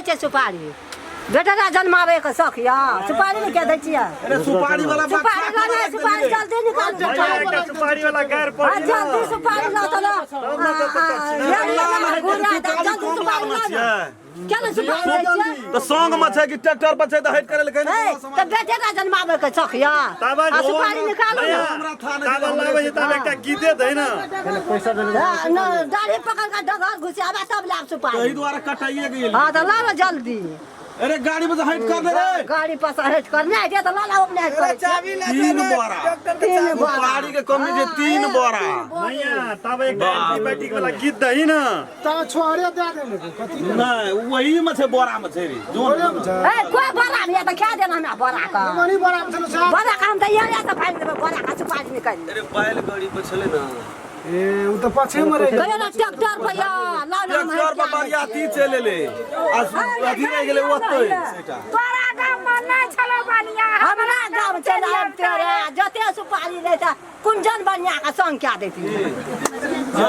छियै सुपारी बेटा जन्माबै के शौक यऽ सुपारी ने किया दै छियै अरे सुपारी वाला सुपारी लऽ ले सुपारी जल्दी निकालू भैया एकटा सुपारी वाला गारि हाँ पड़ी जल्दी सुपारी लाओ तो ला जल्दी सुपारी लाओ ना क्या ना सुपारी दै छियै तऽ संग में छै कि ट्रैक्टर पर छै तऽ हटि करे लए ए तऽ बेटे का जन्माबै के शौक यऽ ताबा आ सुपारी निकालू ना हमरा था नहि ताबा लाबै छै ताबे एकटा गीते दै न हाँ, न, दाढ़ी पकड़ के डगर घुसियाबा तब लाब सुपारी एहि दुआरे कटाइए गेल हाँ तऽ लाओ ना जल्दी अरे गाड़ी में से हट कर दे रे गाड़ी पर से हट कर नहीं दे तो ला लाओ अपने हट कर चाबी ले तीन बोरा तीन बोरा सुपारी के कमी छै तीन बोरा भैया ताबे एकटा एंटीबायोटिक वाला गीत दही न तब छोड़े दे देने को कथी नहीं वही में छै बोरा में छै रे जोन ए कोई बोरा नहीं है तो खा देना हमरा बोरा का मनी बड़ा में छलो साहब बोरा का हम तो यहाँ से फाड़ देबै बोरा का सुपारी निकाल अरे बैलगाड़ी पर छलै ना ए उ त पाछे मरे कहियो ना ट्रैक्टर पर या लाओ ना हम ट्रैक्टर पर बरियाती चलि एलै आ अथी रहि गेलै ओतै तोरा गाम में नहीं छलो बनिया हमरा गाम चलि आबिते रे जते सुपारी रहता कुंजन बनिया के संग क्या देती ओ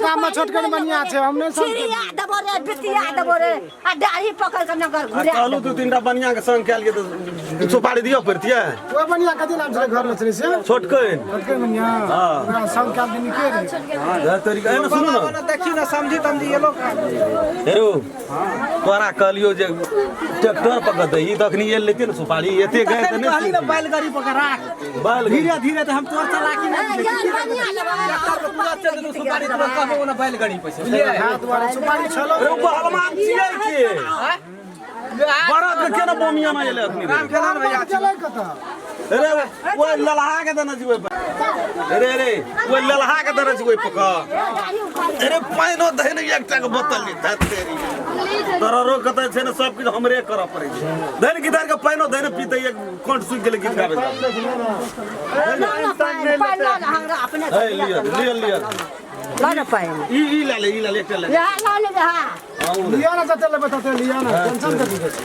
गाम में छोटकन बनिया छै हम नहि संग छिड़िया देबो रे बितिया देबो रे आ दाढ़ी पकड़ के नगर आ घुरा कहलू दू तीन टा बनिया के संग कयल गेल तऽ सुपारी दिअ पड़तियै ओ बनिया कथी नाम छलै घर में छलै से छोटकन छोटकन बनिया ओकरा संग कयल दिन के रे तरीका एने सुनू ने देखी ना समझी तमझी ये लोग हेरो तोरा कहलियो जे ट्रैक्टर पर दही तखनी ये लेते ने सुपारी एते गए तऽ कहली नहि ना बैलगाड़ी पकड़ राख बैल धीरे धीरे तो हम तोर चलाकी नहीं यार बनिया ट्रैक्टर पर पूरा चल देलू सुपारी तोरा कहबो ना बैलगाड़ी पैसे बुझलियै हाथ दुआरे सुपारी छलो अरे बहलमान छियै के बरद के केना बोमियाना एलै अखनी रे? राम भैया चलै कतऽ अरे ओ ललहा के देने छी ओहि पर अरे अरे ओ ललहा के देने छी ओहि पर अरे पानिओ दही ने एकटा के बोतल ली धत तेरी तोरा रोग कतऽ छै ने सब किछु हमरे करऽ पड़ै छै धनि गिटार के पानिओ दही ने पीते एक कंठ सुखि गेलै गीत गाबै अपने है लिअ लिअ लिअ ला ना पानि ई ई लए ले ई लए ले एकटा लए ले यहाँ ला ले यहाँ लिअ ना जते लेबै तते लिअ ना टेंशन कथी के छै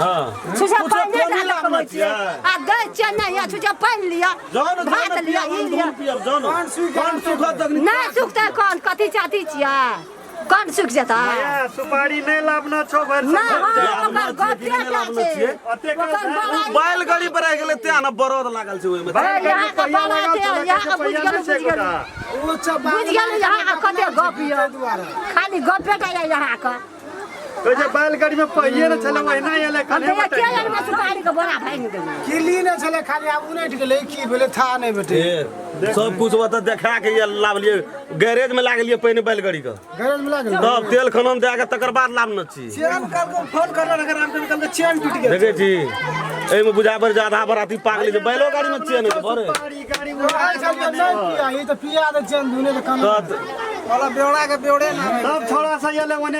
हाँ छुछा कुछो पानि कमी नहि लागल कमै छियै छियै। आ दै छियै नहि यहाँ छुछा पानि लिअ जाओ ने भात लिअ ई लिअ पियब जाओ ने कौन सुखत तखनी नहि सुखतै कोन कथी चाहती छियै कोन सुखि जेतै भैया सुपारी नहि लाबना छौ भरि नहि सफर। हँ ओकर गप्पे टा छै ओतेक ओकर बड़ाई बैलगाड़ी पर रहि गेलै तें ने बरद लागल छै ओहिमे यहाँ के बड़ा छै यहाँ के बुझि गेलहुँ बुझि गेलहुँ ओ सब बुझि गेलहुँ यहाँ के कते गप यऽ खाली गप्पे टा यऽ यहाँ के कहै छै बैलगाड़ी में पहिए ने छलै ओहिना एलै हम कने तऽ एके बेरमे सुपारी के बोरा भाङि देलियै किली नहि छलै खाली आब उनटि गेलै की भेलै था नहि भेटै ए, सब कुछ ओतऽ देखा के ये लाबलियै गैरेज में लागलियै पहिने बैलगाड़ी के गैरेज में लागल तब तेल खनन दए के तकर बाद लाबने छी चेन कल को फोन करल रहे राम के कल के चेन टूट गेल देखै छी एहिमे बुझा पड़ै छै आधा बराती पागल छै बैलो गाड़ी में चेन होइ छै भरे सुपारी गाड़ी आइ छलियै नहि पिया ई तऽ पिया दे चेन धुने तऽ कना तऽ वाला बेवड़ा के बेवड़े ना सब छोड़ा से एलै ओने